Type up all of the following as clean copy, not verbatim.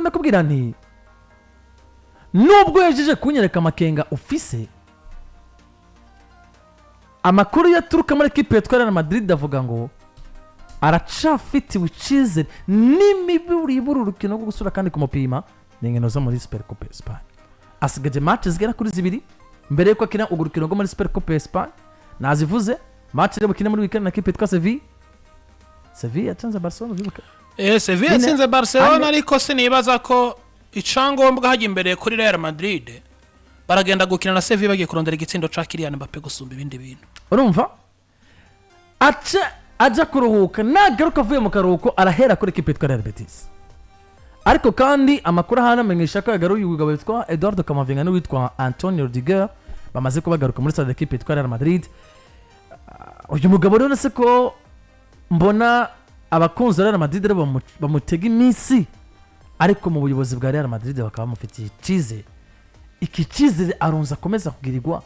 Ndakubwira nti nubwo yajeje kunyereka amakenga ufise, amakuru yaturuka muri ekipe yitwa Real Madrid avuga ngo aracafitiwe icizere n'imiburiburi. Urukino rwo gusura kandi kumupima ni inkino zo muri Super Coupe Espagne. Asigaje match zigera kuri zibiri mbere yuko akina urwo rukino rwo muri Super Coupe Espagne. Nazivuze, match rero bukine muri weekend na ekipe yitwa Sevilla. Sevilla yatsinze Barcelona, uribuka? Sevilla Nyine- yatsinze Barcelona. Ane- Ariko sinibaza ko icyangombwa hajya imbere kuri Real Madrid, baragenda gukina na Sevilla bagiye kurondera igitsindo ca Kylian Mbappe gusumba ibindi bintu. Urumva, aca ajya kuruhuka, nagaruka avuye mu karuhuko arahera kuri ekipe yitwa Real Betis. Ariko kandi amakuru ahana amenyesha ko yagaruye umugabo witwa Eduardo Camavinga n'uwitwa Antonio Rudiger, bamaze kubagaruka muri stade ekipe yitwa Real Madrid. Uyu mugabo rero se ko mbona abakunzi ba Real Madrid rero bamutega iminsi, ariko mu buyobozi bwa Real Madrid bakaba bamufitiye icyizere. Iki cyizere Alonso akomeza kugirirwa,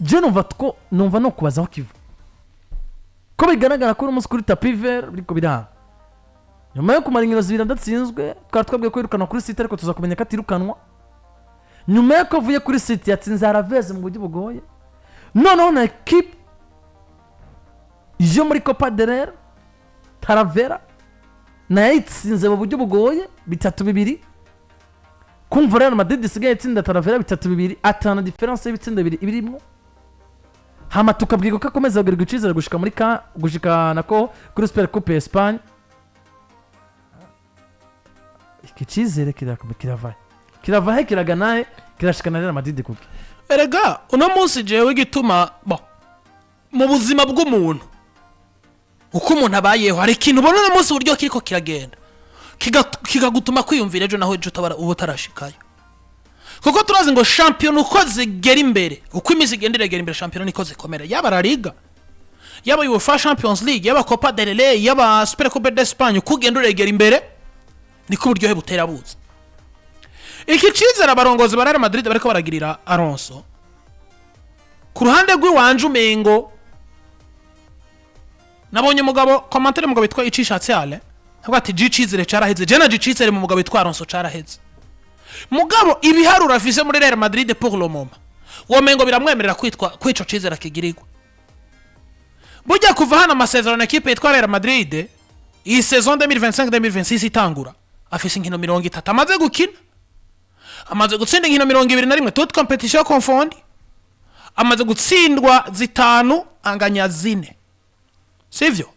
je numva two numva no kubaza aho kiva, ko bigaragara ko uno munsi kuri tapis vert biriko biranga nyuma yo kumara inkino zibiri adatsinzwe. Twari twabwiye ko yirukanwa kuri City, ariko tuza kumenya ko atirukanwa. Nyuma y'uko avuye kuri City, yatsinze Alaves mu buryo bugoye, noneho na ekipe yo muri Copa del Rey, Talavera, nayo yayitsinze mu buryo bugoye 3-2. Kumva Real Madrid isigaye itsinda Talavera 3-2, atanu différence y'ibitsinda bibiri ibirimo, hama tukabwirwa ko akomeza kugirirwa icyizere gushika muri ka gushika nako kuri Super Coupe Espagne. Iki cyizere kirava kirava he, kiragana he, kirashikana Real Madrid kuki? Erega uno munsi jewe igituma bo mu buzima bw'umuntu, uko umuntu abayeho, hari ikintu ubona uno munsi uburyo kiriko kiragenda kikagutuma kwiyumvira ejo, naho ejo uba utarashikayo, kuko turazi ngo shampiyona uko zigera imbere, uko iminsi igenda iregera imbere, shampiyona niko zikomera, yaba La Liga, yaba UEFA Champions League, yaba Copa del Rey, yaba Super Coupe d'Espagne. Uko ugenda uregera imbere niko uburyohe butera buza. Iki cyizere abarongozi ba Real Madrid bariko baragirira Alonso, ku ruhande rw'iwanje umengo nabonye umugabo commentaire, umugabo witwa Icishatse Ale, avuga ati ji icizere caraheze. Je naje icizere mu mugabo witwa Alonso caraheze, mugabo ibiharuro afise muri Real Madrid pour le moment womengo biramwemerera kwitwa kwico cizere akigirirwa. Burya kuva hano amasezerano ekipe yitwa Real Madrid iyi saison 2025 2026 itangura, afise inkino 30 amaze gukina, amaze gutsinda inkino 21 toutes compétitions confondues, amaze gutsindwa zitanu, anganya zine, sivyo?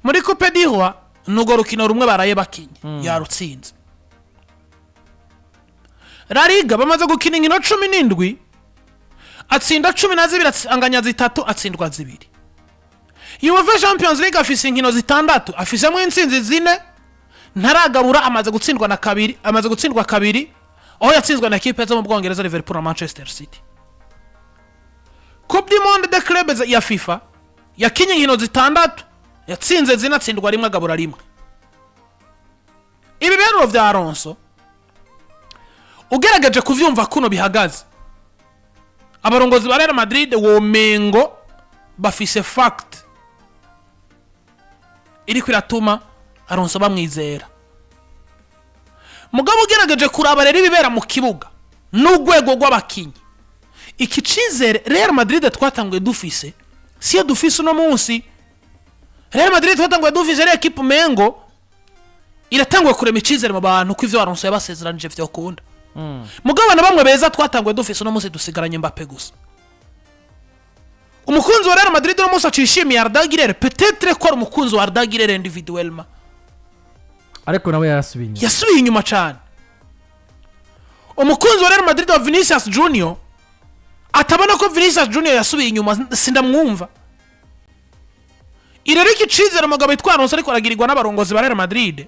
Muri Coupe du Roi nurwo rukino rumwe baraye bakinye yarutsinze. La Liga bamaze gukina inkino 17, atsinda 12, anganya zitatu, atsindwa zibiri. UEFA Champions League afise inkino zitandatu, afisemo intsinzi zine, ntaragabura, amaze gutsindwa na kabiri, amaze gutsindwa kabiri, aho yatsinzwe na ekipe zo mu Bwongereza, Liverpool na Manchester City. Coupe du Monde de Clubs ya FIFA yakinye inkino zitandatu, yatsinze zine, atsindwa rimwe, agabura rimwe. Ibi biharuro vya Alonso, ugerageje kuvyumva kuno bihagaze, abarongozi ba Real Madrid womengo bafise fact iriko iratuma Alonso bamwizera. Mugabo ugerageje kuraba rero ibibera mu kibuga n'urwego rw'abakinyi, iki cizere Real Madrid twatanguye dufise siyo dufise uno munsi. Real Madrid twatanguye dufise ari ekipe umengo iratanguye kurema icizere mu bantu ko ivyo Alonso yabasezeranije vyokunda. Mugabo na bamwe beza twatanguye dufise, uno munsi dusigaranye Mbappe gusa. Umukunzi wa Real Madrid uno munsi acishimiye Arda Güler, peut-être ko ari umukunzi wa Arda Güler individuellement, ariko nawe yarasubiye inyuma. Yasubiye inyuma cyane. Umukunzi wa Real Madrid wa Vinicius Junior atabona ko Vinicius Junior yasubiye inyuma, sindamwumva. Irero iki cizere umugabo witwa Alonso ariko aragirirwa n'abarongozi ba Real Madrid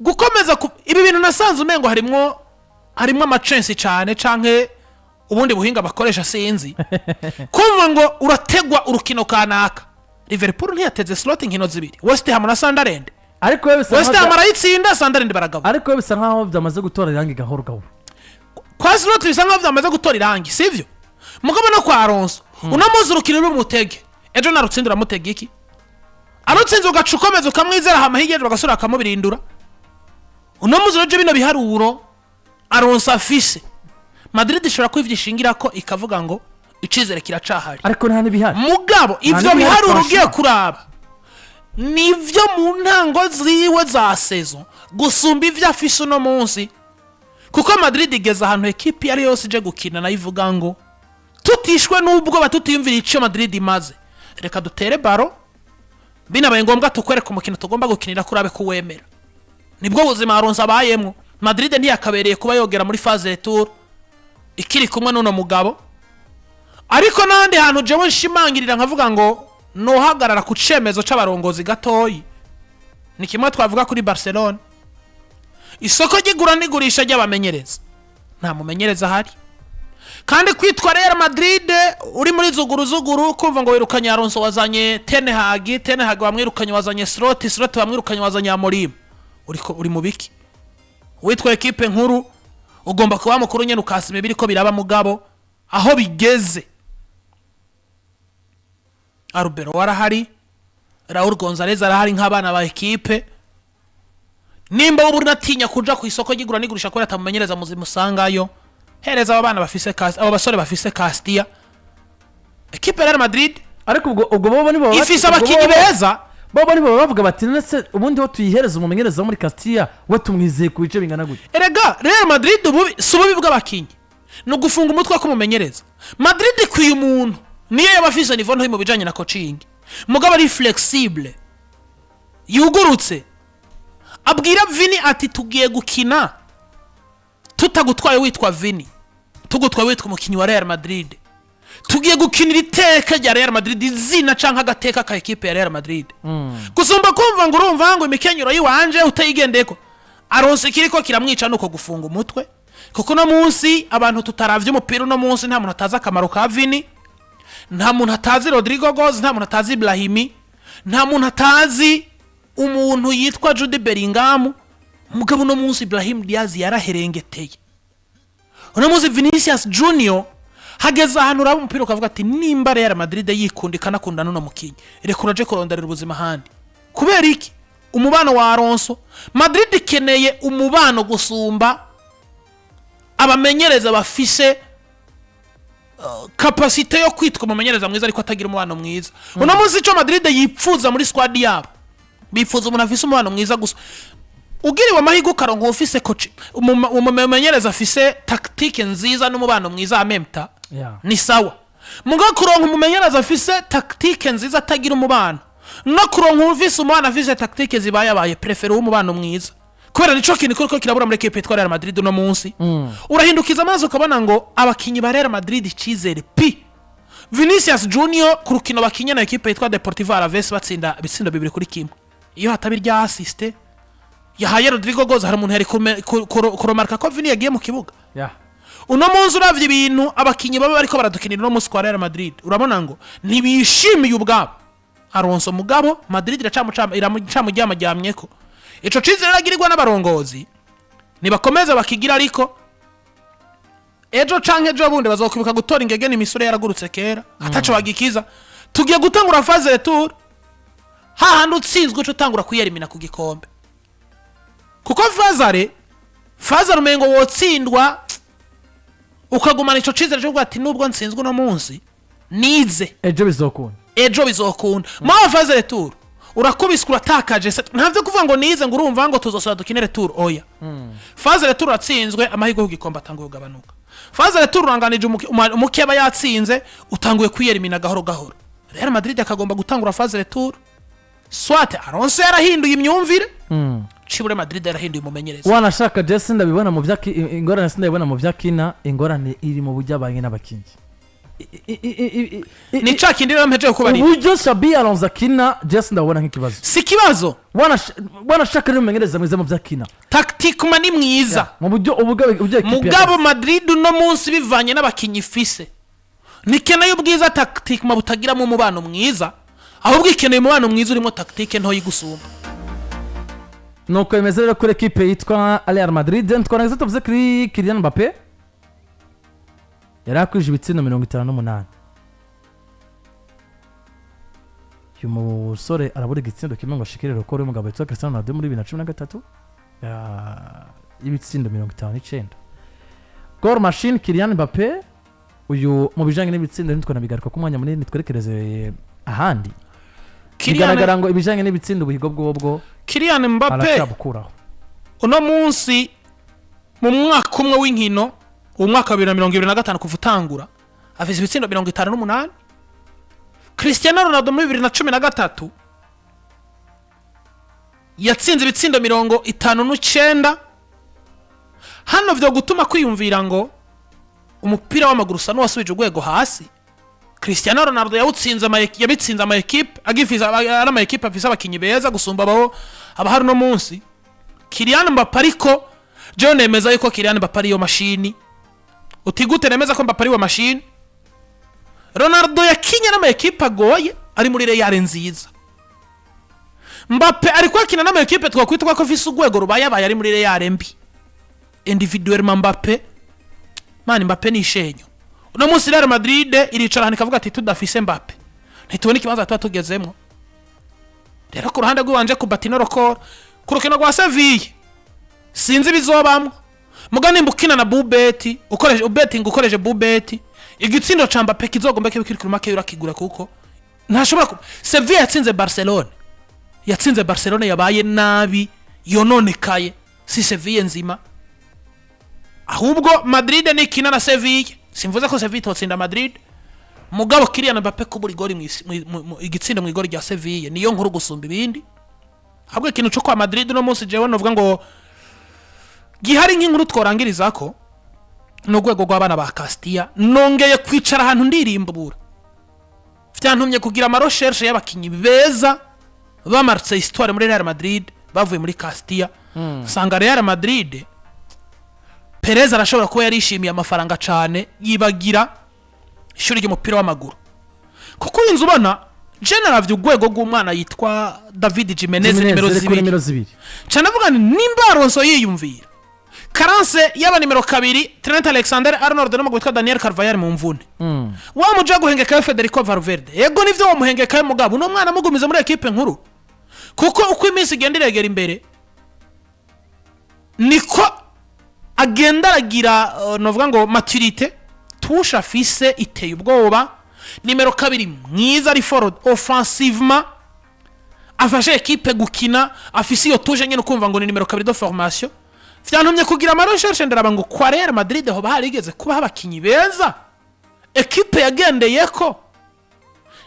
gukomeza ibi bintu, nasanze umengo harimwo amacensi cyane canke ubundi buhinga bakoresha, sinzi. Kumva ngo urategwa urukino kanaka, Liverpool ntiyateze Slot inkino zibiri, West Ham na Sunderland? Ariko we bisa West nkaho Ham arayitsinda, Sunderland baragaba. Ariko we bisa nkaho byamaze gutora irangi gahoro gahoro. Kwa Slot bisa nkaho byamaze gutora irangi, sivyo? Mugabo no kwa Alonso uno munsi urukino rumutege ejo narutsinda uramutega iki? Arutsinze ugaca ukomeza ukamwizera, hama hirya ejo bagasubira bakamubirindura. Uno muzi rero bino biharuro Alonso afise, Madrid ishobora kubivyishingira ko ikavuga ngo icizere kiracahari. Ariko nta n'ibihari. Mugabo ivyo n'ibihari. biharuro ugiye Franchement. kuraba nivyo mu ntango ziwe za saison gusumba ivyo afise uno munsi, kuko Madrid igeze ahantu ekipi iyo ari yose ije gukina nayo ivuga ngo tutishwe n'ubwoba, tutiyumvira icyo Madrid imaze, reka dutere ballon, binabaye ngombwa tukwereka umukino tugomba gukinira kurabe kuwemera. Nibwo buzima Alonso abayemwo. Madrid ntiyakabereye kuba yogera muri phase retour ikiri kumwe n'uno mugabo. Ariko n'ahandi hantu jewe nshimangirira nkavuga ngo nohagarara ku cemezo c'abarongozi gatoyi, ni kimwe twavuga kuri Barcelona: isoko ry'igura n'igurisha ry'abamenyereza, nta mumenyereza ahari. Kandi kwitwa Real Madrid uri muri zuguru zuguru, kumva ngo wirukanye Alonso wazanye Ten Hag, Ten Hag wamwirukanye wazanye Slot, Slot wamwirukanye wazanye Amorim, uri mu biki? Witwa ekipe nkuru ugomba kuba mukuru nyene, ukasima ibiriko biraba. Mugabo aho bigeze, Arbeloa warahari, Raul Gonzalez arahari nk'abana ba ekipe. Nimba wowe unatinya kuja ku isoko ry'igura n'igurisha kubera atamumenyereza muzima usangayo, hereza abo bana bafise abo basore bafise Castilla. Ekipe ya Real Madrid Ariko ubwo bobo nibo ifise ubwo abakinyi beza. Bobo nibo bavuga bati: "Nese ubundi ho tuyihereza umumenyereza wo muri Castilla, we tumwizeye ku bice bingana gutya?" Erega Real Madrid ububi si ububi bw'abakinyi, ni ugufunga umutwe k'umumenyereza. Madrid ikwiye umuntu niyo yaba afise niveau ntoyi mu bijanye na coaching, mugabo ari flexible, yugurutse, abwira Vini ati: "Tugiye gukina tutagutwaye witwa Vini, tugutwaye witwa umukinnyi wa Real Madrid. Tugiye gukinira iteka rya Real Madrid, izina canke agateka ka ekipe ya Real Madrid." Gusumba kumva ngo urumva ngo imikenyero yiwanje utayigendeko. Aronse ikiriko kiramwica nuko gufunga umutwe, kuko uno munsi abantu tutaravye umupira, uno munsi nta muntu atazi akamaro ka Vini, nta muntu atazi Rodrygo Goes, nta muntu atazi Brahimi, nta muntu atazi umuntu yitwa Jude Bellingham. Mugabo uno munsi Brahim Diaz yaraherengeteye, uno munsi Vinicius Junior hageze ahantu uraba umupira ukavuga ati: "Nimba Real Madrid yikunda ikanakunda n'uno mukinyi, reka uraje kuronderera ubuzima ahandi." Kubera iki? Umubano wa Alonso. Madrid ikeneye umubano gusumba abamenyereza bafise capacité yo kwitwa umumenyereza mwiza ariko atagira umubano mwiza. Uno munsi icyo Madrid yipfuza muri squad yabo, bifuza umuntu afise umubano mwiza gusa. Ugiriwe amahirwe ukaronka ufise coach, umumenyereza afise tactique nziza n'umubano mwiza amemta, ni sawa. Muga kuronka umumenyereza afise tactique nziza atagira umubano, no kuronka ufise umubano afise tactique zibayabaye, préfère w'umubano mwiza, kubera nico kintu kiriko kirabura muri ekipe yitwa Real Madrid uno munsi. Urahindukiza amaso ukabona ngo abakinyi ba Real Madrid icizere pi Vinicius Junior ku rukino bakinye na ekipe yitwa Deportivo Alaves, batsinda ibitsindo 2-1, iyo hataba irya assist yahaye Rodrygo Goes, hari umuntu yari kuromarka ko Vini yagiye mu kibuga? Uno munsi uravye ibintu abakinyi baba bariko baradukinira uno munsi kwa Real Madrid, urabona ngo ntibishimiye ubwabo Alonso. Mugabo Madrid iracamuryamaryamyeko. Ico cizere agirirwa n'abarongozi nibakomeza bakigira, ariko ejo canke ejo bundi bazokwibuka gutora ingegene imisore yaragurutse kera ataco bagikiza. Tugiye gutangura phase retour, hahandi utsinzwe uca utangura kuyerimina ku gikombe, kuko phase aller umengo wotsindwa ukagumana ico cizere cyo kuvuga ati: "Nubwo nsinzwe uno munsi nize, ejo bizokunda." Ejo bizokunda. Mwa phase retour urakubiswe, uratakaje nta vyo kuvuga ngo nize, ngo urumva ngo tuzosora dukine retour. Oya, phase retour uratsinzwe, amahirwe y'igikombe atanguye kugabanuka. Phase retour uranganije umukeba yatsinze, utanguye kwiyerimina gahoro gahoro. Real Madrid akagomba gutangura phase retour soit Alonso yarahinduye imyumvire, cibure Madrid yarahinduye umumenyereza. Wanashaka je sindabibona mu vyaki ingorane, sindabibona mu vyakina. Ingorane iri mu buryo abanye n'abakinyi. Ni ca kindi rero mpejeje kubarira. Uburyo Xabi Alonso akina, je sindabona nk'ikibazo. Si ikibazo. Wanashaka n'umumenyereza mwiza mu vyakina. Tactiquement ni mwiza. Mu buryo uburyo ekipe Mugabo Madrid uno munsi, bivanye n'abakinyi ifise, ntikeneye ubwiza tactiquement butagiramo umubano mwiza, ahubwo ikeneye umubano mwiza urimo tactique ntoyi gusumba. Nuko bimeze rero kuri ekipe yitwa Real Madrid. Twarangiza tuvuze kuri Kylian Mbappe, yari akwije ibitsindo 58. Uyu musore arabura igitsindo kimwe ngo ashikire record y'umugabo witwa Cristiano Ronaldo muri 2013 y'ibitsindo 59. Goal machine Kylian Mbappe, uyu mu bijanye n'ibitsindo ntitwanabigaruka ku mwanya munini, twerekereze ahandi. Bigaragara ngo ibijanye n'ibitsindo, ubuhigo bwobwo Kylian Mbappe aracyabukuraho. Uno munsi mu mwaka umwe w'inkino, umwaka wa 2025 kuva utangura, afise ibitsindo 58. Cristiano Ronaldo muri 2013 yatsinze ibitsindo 59. Hano vyo gutuma kwiyumvira ngo umupira w'amaguru usa n'uwasubije urwego hasi. Cristiano Ronaldo yawutsinze yabitsinze ama ekipe agifise ari ama ekipe afise abakinyi beza gusumba abaho abahari uno munsi. Kylian Mbappe ariko jewe nemeza yuko Kylian Mbappe ariyo mashini. Uti gute nemeza ko Mbappe ariwe mashini? Ronaldo yakinye n'ama ekipe agoye ari muri Real nziza. Mbappe ari kwakina n'ama ekipe twakwitwa ko afise urwego rubayabaye, ari muri Real mbi. Individuellement Mbappe, man, Mbappe ni ishenyo. Uno munsi Real Madrid iricara ahantu ikavuga ati: "Tudafise Mbappe ntitubona ikibanza tuba tugezemwo." Rero ku ruhande rw'iwanje, ku batino record ku rukino rwa Seville, sinzi ibizobamwo. Muga nimba ukina na bubeti, ukoreshe ubetinga, ukoreshe bubeti, igitsindo ca Mbappe kizogomba kibe kiri kuri make, urakigura, kuko ntashobora ku Seville yatsinze Barcelone, yatsinze Barcelone yabaye nabi, yononekaye, si Seville nzima. Ahubwo Madrid nikina na Seville, simvuze ko Seville itotsinda Madrid, mugabo Kylian Mbappe kubura igori igitsindo mu igori rya Seville niyo nkuru gusumba ibindi. Ahubwo ikintu cyo kwa Madrid uno munsi jewe novuga ngo gihari nk'inkuru tworangirizako ni urwego rw'abana ba Castilla. Nongeye kwicara ahantu ndirimbura, vyantumye kugira ama recherche y'abakinyi beza bamarutse histoire muri Real Madrid bavuye muri Castilla. Usanga Real Madrid, Perez arashobora kuba yarishimiye amafaranga cane, yibagira ishuri ry'umupira w'amaguru, kuko uyu nzu ubona generavye urwego rw'umwana yitwa David Jimenez, nimero Jimenez kuri 2. Nimero 2. Cyane avuga nti nimba Alonso yiyumvira Karanse yaba nimero 2, Trent Alexander Arnold n'umugabo witwa Daniel Carvajal mu mvune, wa muja guhengekayo Federico Valverde, yego nivyo wamuhengekayo, mugabo uno mwana amugumiza muri ekipe nkuru, kuko uko iminsi igenda iregera imbere niko agenda aragira novuga ngo maturité. Touche afise iteye ubwoba, nimero 2 mwiza, ari fort offensivement, afashe ekipe gukina, afise iyo touche nyine ukumva ngo ni nimero 2 de formation. Vyantumye kugira ama recherche, ndaraba ngo kwa Real Madrid hoba harigeze kubaho abakinyi beza ekipe yagendeyeko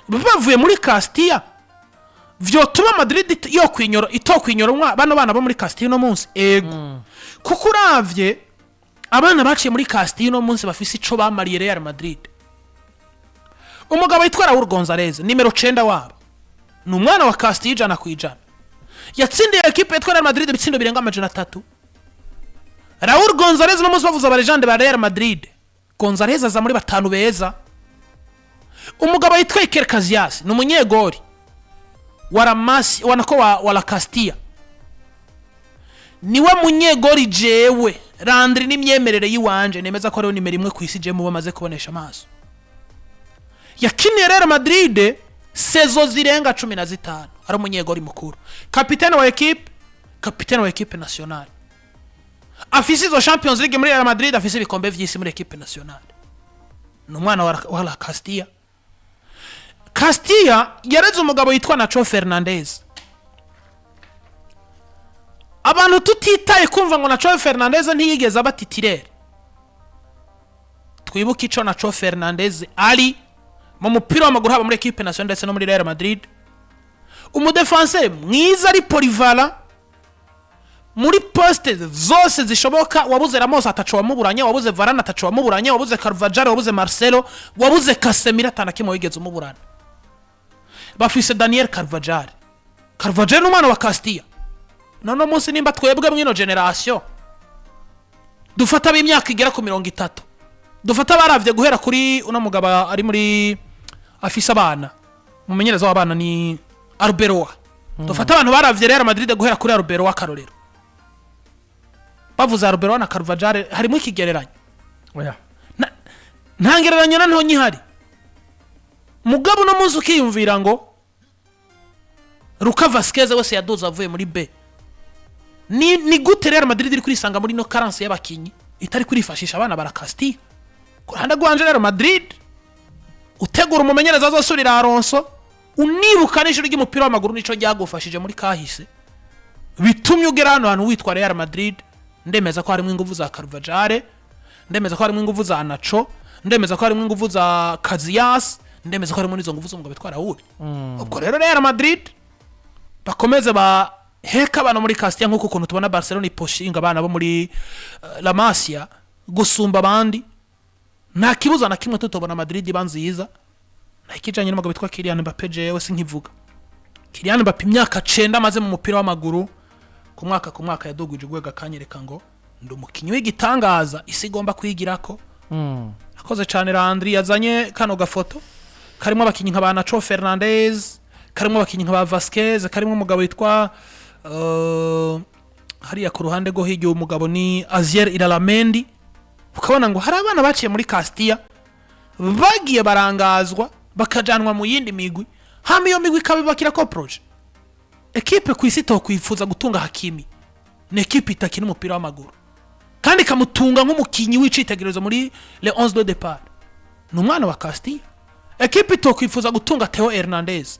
bavuye muri Castilla, vyotuma Madrid yokwinyora itokwinyora bano bana bo muri Castilla uno munsi. Ego, kuko uravye abana baciye muri Castilla uno munsi bafise ico bamariye Real Madrid, umugabo yitwa Raul Gonzalez, nimero 9 wabo, ni umwana wa Castilla 100%. Yatsindiye ekipe yitwa Real Madrid ibitsindo birenga 300. Raul Gonzalez no munsi bavuze aba légende ba Real Madrid, Gonzalez aza muri batanu beza. Umugabo yitwa Iker Casillas ni umunyegori wa Ramasi wanako wa La Castilla, niwe munyegori jewe Landry n'imyemerere y'iwanje nemeza ko ariwe nimero 1 ku isi je mu bamaze kubonesha amaso. Yakiniye Real Madrid saison zirenga 15, ari umunyegori mukuru, kapitene wa ekipe, kapitene wa ekipe nationale, afise izo Champions League muri Real Madrid, afise ibikombe vy'isi muri ekipe nationale. Ni umwana wa La Castilla. Castilla yareze umugabo yitwa Nacho Fernandez. Abantu tutitaye kumva ngo Nacho Fernandez ntiyigeze aba titulaire, twibuke ico Nacho Fernandez ari mu mupira w'amaguru, haba muri ekipe nationale ndetse no muri Real Madrid. Umu défenseur mwiza, ari polyvalent muri poste zose zishoboka. Wabuze Ramos ataco wamuburanye, wabuze Varane ataco wamuburanye, wabuze Carvajal, wabuze Marcelo, wabuze Casemiro, atana kimwe wigeze umuburana. Bafise Daniel Carvajal. Carvajal ni umwana wa Castilla. None munsi nimba twebwe mwino génération dufata ab'imyaka igera ku 30, dufata abaravye guhera kuri uno mugabo ari muri afise abana, umumenyereza w'abana ni Arbeloa, dufata abantu baravye Real Madrid guhera kuri Arbeloa, akarorero, bavuze Arbeloa na Carvajal harimo ikigereranyo? Oya. Nta ngereranyo na ntonyi ihari. Mugabo uno munsi ukiyumvira ngo Lucas Vazquez wese yaduze avuye muri B. Ni gute Real Madrid iri kurisanga muri no carence y'abakinyi itari kurifashisha abana ba La Castilla? Ku ruhande rwanje, Real Madrid utegura umumenyereza azosurira Alonso, unibuka n'ishuri ry'umupira w'amaguru nico ryagufashije muri kahise bitumye ugera hano hantu witwa Real Madrid. Ndemeza ko harimo ingufu za Carvajal, ndemeza ko harimo ingufu za Nacho, ndemeza ko harimo ingufu za Casillas, ndemeza ko harimo n'izo ngufu z'umugabo witwa Raul. Ubwo rero Real Madrid bakomeze baheka abana muri Castilla, nk'uko ukuntu tubona Barcelona iposhinga abana bo muri La Masia gusumba abandi. Nta kibuza na kimwe tutobona Madrid iba nziza. Nta ikijanye n'umugabo witwa Kylian Mbappe, jewe sinkivuga. Kylian Mbappe, imyaka 9 amaze mu mupira w'amaguru, ku mwaka ku mwaka yaduguje urwego, akanyereka ngo ndi umukinnyi w'igitangaza isi igomba kwigirako. Akoze cyane Landry yazanye kano gafoto karimo abakinnyi nka ba Nacho Fernandez, karimo abakinnyi nka ba Vasquez, karimo umugabo witwa hariya ku ruhande rwo hirya, uwo mugabo ni Asier Illarramendi. Ukabona ngo hari abana baciye muri Castilla bagiye barangazwa, bakajanwa mu yindi migwi, hama iyo migwi ikabibakira ko projet. Ekipe ku isi itokwifuza gutunga Hakimi ni ekipe itakina umupira w'amaguru kandi ikamutunga nk'umukinnyi w'icitegererezo muri le 11 de départ. Ni umwana wa Castilla. Ekipe itokwifuza gutunga Theo Hernandez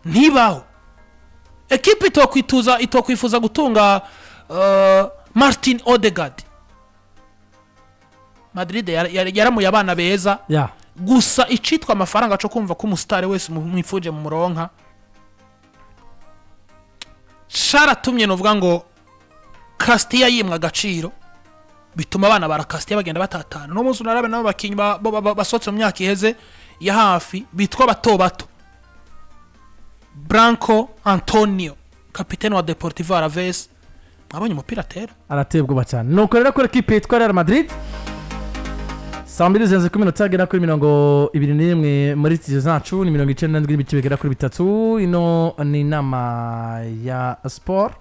ntibaho. Ekipe itokwifuza gutunga Martin Odegaard. Madrid yaramuye abana beza. Gusa icitwa amafaranga cyo kumva ko umusitari wese mwifuje mu muronka caratumye nuvuga ngo Castilla yimwa agaciro, bituma abana ba Castilla bagenda batatana. No munsi unarabe nabo bakinyi basohotse mu myaka iheze ya hafi bitwa bato bato, Branco Antonio, kapitene wa Deportivo Alaves, mwabonye umupira atera. Arateye ubwoba cyane. Nuko rero kuri ekipe yitwa Real Madrid, saa 2 zirenze ku minota agera kuri 21 muri studio zacu, ni 97.3. Ino ni inama ya siporo.